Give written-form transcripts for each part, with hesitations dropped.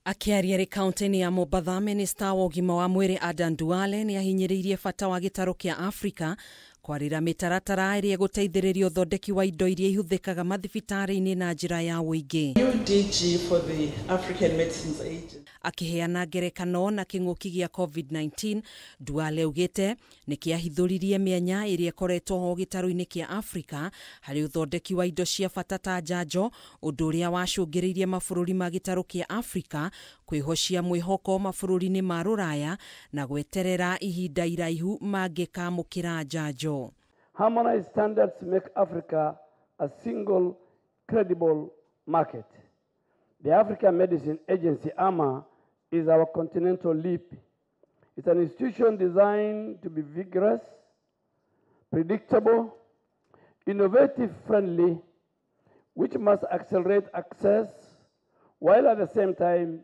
Akĩaria rĩ kaunti-inĩ ya Mombatha, minista wa ũgima wa mwĩrĩ Adan Duale nĩ ahinyĩrĩirie bata wa gĩtarũ kĩa Afrika kwarĩra mĩtaratara ĩrĩa ĩgũteithĩrĩria ũthondeki wa indo iria ihũthĩkaga mathibitarĩ-inĩ na njĩra ya ũingĩ. New DG for the African Medicines Agency. Akĩheana ngerekano na kĩng'ũki gĩa COVID-19, Duale augĩte nĩ kĩahithũririe mĩanya ĩrĩa ĩkoretwo ho gĩtarũ-inĩ kĩa Afrika harĩ ũthondeki wa indo cia bata ta njanjo, ũndũ ũrĩa wacũngĩrĩirie mabũrũri ma gĩtarũ kĩa Afrika kwĩhocia mwĩhoko mabũrũri-inĩ ma rũraya na gweterera ihinda iraihu mangĩkamũkĩra njanjo. Harmonized standards make Africa a single credible market. The African Medicine Agency, AMA, is our continental leap. It's an institution designed to be vigorous, predictable, innovative friendly, which must accelerate access while at the same time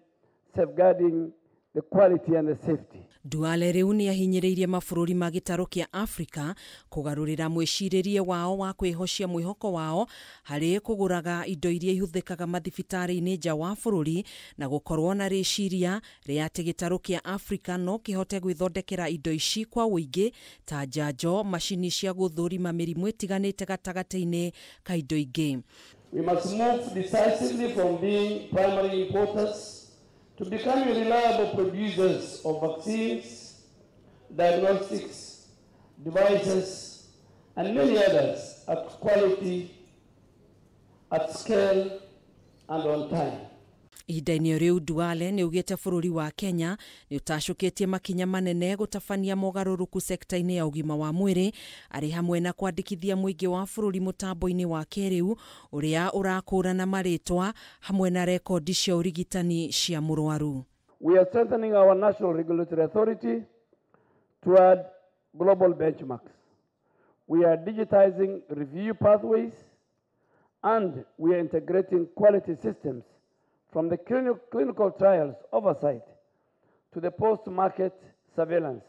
safeguarding the quality and the safety. Duale rĩu nĩ ahinyĩrĩirie mabũrũri ma gĩtarũ kĩa Afrika kũgarũrĩra mwĩcirĩrie wao wa kwĩhocia mwĩhoko wao harĩ kũgũraga indo iria ihũthĩkaga mathibitarĩ-inĩ nja wa bũrũri na gũkorwo na rĩciria rĩa atĩ gĩtarũ kĩa Afrika no kĩhote gwĩthondekera indo ici kwa ũingĩ ta njanjo, macini cia gũthũrima mĩrimũ ĩtiganĩte gatagatĩ-inĩ ka indo ingĩ. We must move decisively from being primary importers to becoming reliable producers of vaccines, diagnostics, devices, and many others at quality, at scale, and on time. Ihinda-inĩ rĩu Duale nĩ augĩte bũrũri wa Kenya nĩ ũtacũkĩtie makinya manene gũtabania mogarũrũku sekta-inĩ ya ũgima wa mwĩrĩ arĩ hamwe na kwandĩkithia mũingĩ wa bũrũri mũtambo-inĩ wa kĩrĩu ũrĩa ũrakũrana marĩtwa hamwe na rekondi cia ũrigitani cia mũrwaru. We are strengthening our national regulatory authority toward global benchmarks. We are digitizing review pathways and we are integrating quality systems from the clinical trials oversight to the post-market surveillance.